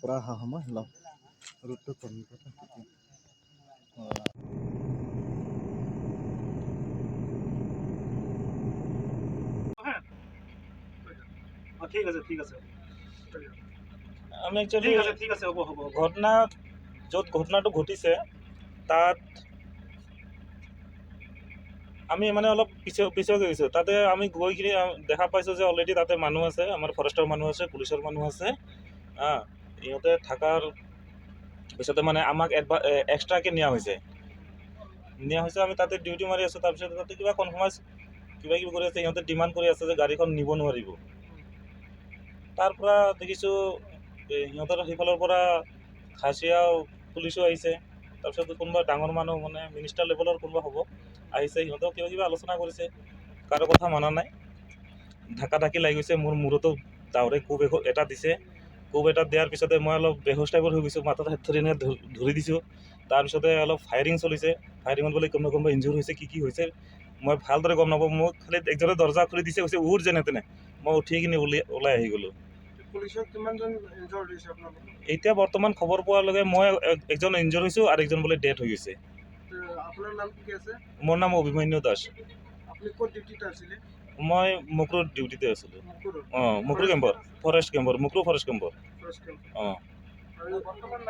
পৰা অহা সময় লওঁ ৰ'দটো কমিব তেতিয়া। অঁ, ঠিক আছে, ঠিক আছে। আমি একচুৱেলি ঠিক আছে, ঠিক আছে, হ'ব, হ'ব, হ'ব। ঘটনা য'ত ঘটনাটো ঘটিছে, তাত আমি মানে অলপ পিছুৱাই গৈছোঁ। তাতে আমি গৈ কিনি দেখা পাইছোঁ যে অলৰেডি তাতে মানুহ আছে, আমাৰ ফৰেষ্টৰ মানুহ আছে, পুলিচৰ মানুহ আছে। ইহঁতে থকাৰ পিছতে মানে আমাক এক্সট্ৰাকৈ নিয়া হৈছে, নিয়া হৈছে। আমি তাতে ডিউটি মাৰি আছোঁ। তাৰপিছত তাতে কিবা কনফাৰ্মাইজ কিবা কিবি কৰি আছে। সিহঁতে ডিমাণ্ড কৰি আছে যে গাড়ীখন নিব নোৱাৰিব। তাৰ পৰা দেখিছোঁ সিহঁতৰ সেইফালৰ পৰা খাচীয়া পুলিচো আহিছে। তাৰপিছত কোনোবা ডাঙৰ মানুহ, মানে মিনিষ্টাৰ লেভেলৰ কোনোবা হ'ব, আহিছে। সিহঁতেও কিবা কিবি আলোচনা কৰিছে। কাৰো কথা মানা নাই, ধাক্কা ধাক্কি লাগি গৈছে। মোৰ মূৰতো দাউৰে কোব এটা দিছে। কোব এটা দিয়াৰ পিছতে মই অলপ বেহুচ টাইপৰ হৈ গৈছোঁ। মাথাত হাত ধৰি ধৰি দিছোঁ। তাৰপিছতে অলপ ফায়াৰিং চলিছে। ফায়াৰিঙত বোলে কোনোবা কোনোবা ইনজুৰ হৈছে, কি কি হৈছে মই ভালদৰে গম নাপাওঁ। মোক খালি একজনে দৰ্জা খুলি দিছে, কৈছে উঠ যেনে তেনে। মই উঠি কিনি ওলাই আহি গ'লোঁ। পুলিচৰ কিমানজন ইনজৰ্ড হৈছে আপোনালোকৰ? এতিয়া বৰ্তমান খবৰ পোৱাৰ লগে মই একজন ইনজুৰ হৈছোঁ আৰু একজন বোলে ডেথ হৈ গৈছে। আপোনাৰ নাম কি কি আছে? মোৰ নাম অভিমন্যু দাস। আপুনি ক'ত ডিউটিত আছিলে? মই মকৰুৰ ডিউটিতে আছিলোঁ। মকুৰত? অঁ, মকৰু কেম্পৰ, ফৰেষ্ট কেম্পৰ, মকৰু ফৰেষ্ট কেম্পৰ। Forest camp. অঁ। আৰু বৰ্তমান